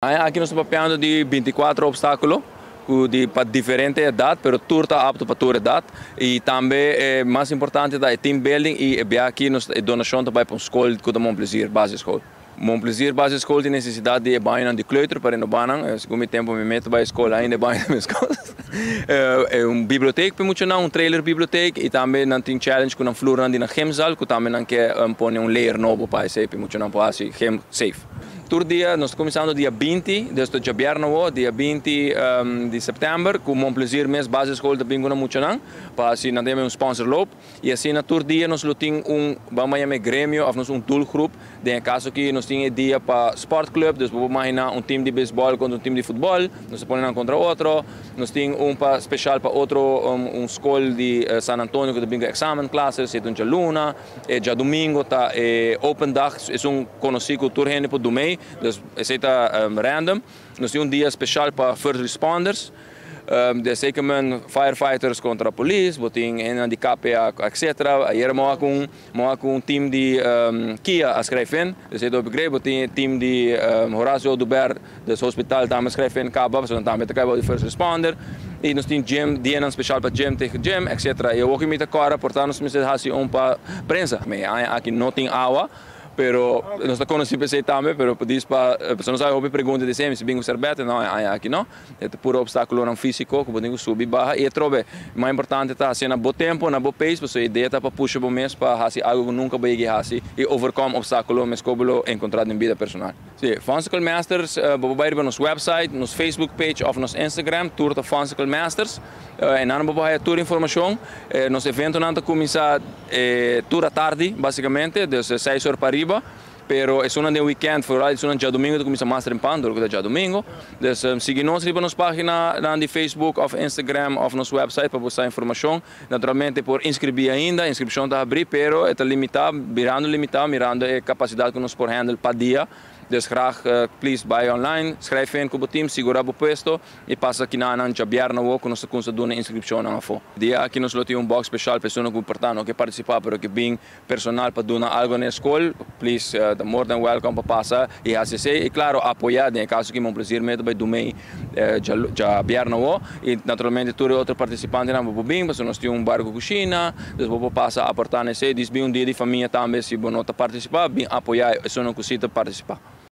Aki nos ta papiando di 24 obstaculo di pa diferente edad, pero tur ta apto pa tur edad. Y tambe, mas importante, ta team building y aki nos donacion tambe pa un scol cu ta Mon Plaisir Basisschool. Mon Plaisir Basisschool tin necesidad di baño di kleuter pa renoba nan, segun mi tempo mi mes ta bay scol ainda baño na scol. E un biblioteca pa mucha nan, un trailer biblioteca y tambe nan tin challenge cu nan vloer nan di na gymzaal, cu tambe nan kier pone un layer nobo pa esey pa mucha nan por haci gym safe. Tur dia, nos ta cuminsando dia 20, desde diabierna, dia 20 di september, cu Mon Plaisir mes basisschool ta bin cu mucha nan, pa asina nan un sponsor loop. Y asina tur dia nos tin un, ban yama, gremio, of nos un doelgroep. Den caso aki nos tin dia pa sport club, dus bo imagina un team di baseball contra un team di futbol, nos ta pone contra otro. Nos tin un pa special pa otro un scol di San Antonio cu tin examen classes, e un luna, y diadomingo ta open dag, e un conoci cu tur hende por duna, dus esey ta random. Nos tin un dia special pa first responders. Dus zeker men firefighters contra polis, bo tin een di KPA, etc. Ayera mi cu un team di Kia a schrijf in. Dus ik begreep, bo tin team di Horacio Oduber, dus hospital tambe schrijf in, caba, so tambe ta di first responder. Y nos tin gym, dia special pa gym tegen gym, etc. Y ook mi ta cora, portanto nos mester haci un pa prensa. Ma aki no tin awa, pero nos ta conoci pa tambe, pero por pa bo no sabi hopi pregunta di semper, si bin cu serbete, no, aki no. E puro obstaculo nan fisico, cu bo tin subi baha y trobe. Mas importante ta haci na bo tempo, na bo pace, pasobra e idea ta pa pusha bo mes pa haci algo cu nunca bo a yega haci y overcome obstaculo mes cu bo encontra den bida personal. Si, Funsicle Masters, bo bay riba nos website, nos Facebook page of nos Instagram, tur ta Funsicle Masters. Y nan bo haya tur informacion. Nos evento nan ta cuminsa tur atardi, basicamente, desde 6 or pa ariba. Pero e un weekend, vooral e un diadomingo, cuminsa mas trempan, door cu diadomingo. Dus sigui nos riba nos pagina na di Facebook of Instagram of nos website pa busca informacion. Naturalmente por inscribi ainda, inscripcion ta habri, pero ta limita, birando limita, mirando e capacidad cu nos por handle pa dia. Dus graag, please, buy online, schrijf in cu team, sigura bo puesto y pasa aki na nan diabierna cu nos ta cuminsa duna inscripcion na afo. Dia aki nos tin un box special pa esunnan cu por ta no kier participa, pero cu bin personal pa duna algo na scol, please, more than welcome pa pasa y haci y claro, apoya den caso cu Mon Plaisir mes bay duna diabierna y naturalmente tur otro participantenan por bin, pasobra nos tin un barco cushina, dus bo pasa aporta esey, dus bin un dia di famia tambe, si bo no participa, bin apoya esunnan cu si ta participa.